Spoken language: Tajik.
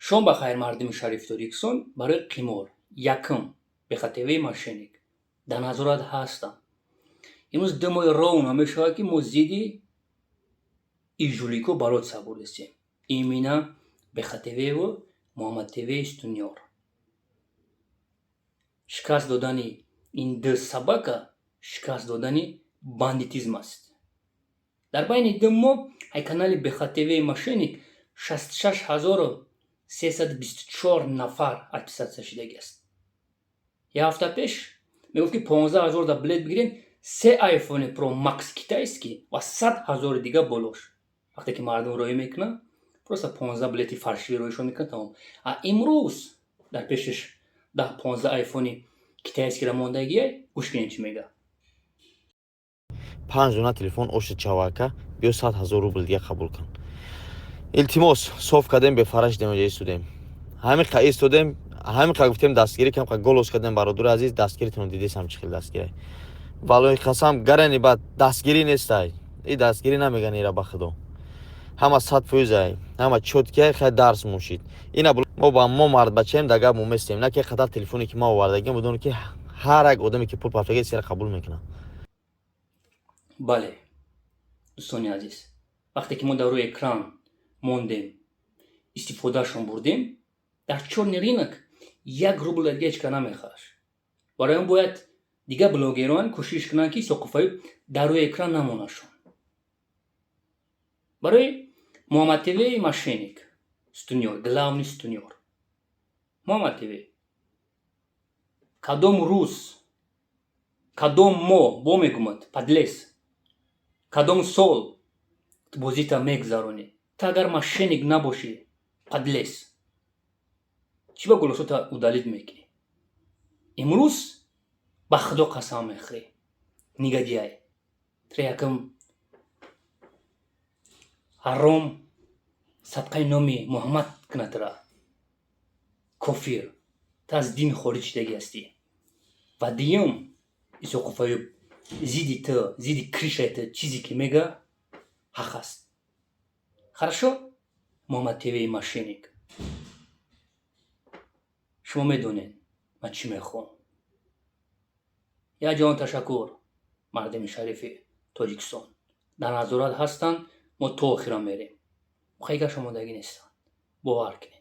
Шом ба хайр, мардуми шарифи Тоҷикистон. Барои қимор якум бехатевии мошенник дар назорат ҳастам. Имрӯз 2 моҳи ровно мешавад, ки мо зидди и жулико бороться бурдистем, именно бехатевеву Муҳаммадтевеи Стунёр. Шикаст додани ин ду собака шикаст додани бандитизм аст. Дар байни 2 моҳ ай канали бехатевеи мошенник 66 324 нафар отписаться шидагӣ аст. Як ҳафта пеш мегуфт, ки 15 000 да билет бигирем, се айфони Про Макс китайский ва 100 000-и дига болош. Вақте ки мардум роӣ мекунанд, просто 15 билети фальшивый роишон мекунад, тамом. А имрӯз дар пешаш 10-15 айфони китайскийра мондагия. Гӯш кунем, чӣ мега. Панҷ дона телефон оши чавака, биё, 100 000 рубл дига қабул кун, илтимос. Соф кардем, бефараш демоҷа истодем, ҳамин қа истодем, ҳамин қа гуфтем, дастгирӣ кам қа голос кардем. Бародари азиз, дастгиритон дидесам, чӣ хел дастгирӣ. Валлоҳи қасам, гарани бад дастгирӣ нестай, и дастгирӣ намеган ира, ба худо, ҳама 100%-ай, ҳама чёткий ай. Хай, дарс мушид ина. Мо ба мо мардбачаем, да гап муместем, на ки қадар телефоне ки ма овардагим будон, ки ҳар як одаме ки пул партога, сера қабул мекунад. Бале, дӯстони азиз, вақте ки мо дар рӯи экран мондем, истифодаашон бурдем, дар чёрный рынок 1 рубл дига ҳеч кас намехараш. Барои он бояд дигар блогерон кӯшиш кунанд, ки Соқуфаюб дар рӯи экран намонашон. Барои Муҳаммадтв мошенник Стунёр, главный Стунёр Муҳаммадтв, кадом рӯз, кадом моҳ бо мегумад, подлец, кадом сол бозита мегузаронӣ? Ту агар мошенник набошӣ, подлец, чӣ ба голосота удалить мекунӣ? Имрӯз ба худо қасам мехӯрӣ, негодяй. Тра якам ҳаром садқаи номи Муҳаммад кунатра, кофир, ту аз дин хориҷ шудагӣ ҳастӣ. Ва дуюм, Исоқуф Аюб зидди ту, зидди крышаи ту чизе ки мега, ҳақ аст. Хорошо, Муҳаммад ТВ мошенник, шумо медонед, ман чӣ мехоҳам. Як ҷаҳон ташаккур, мардуми шарифи Тоҷикистон. Дар назорат ҳастанд, мо то охира мерем. Хайгаш омодагӣ нестанд, бовар кунед.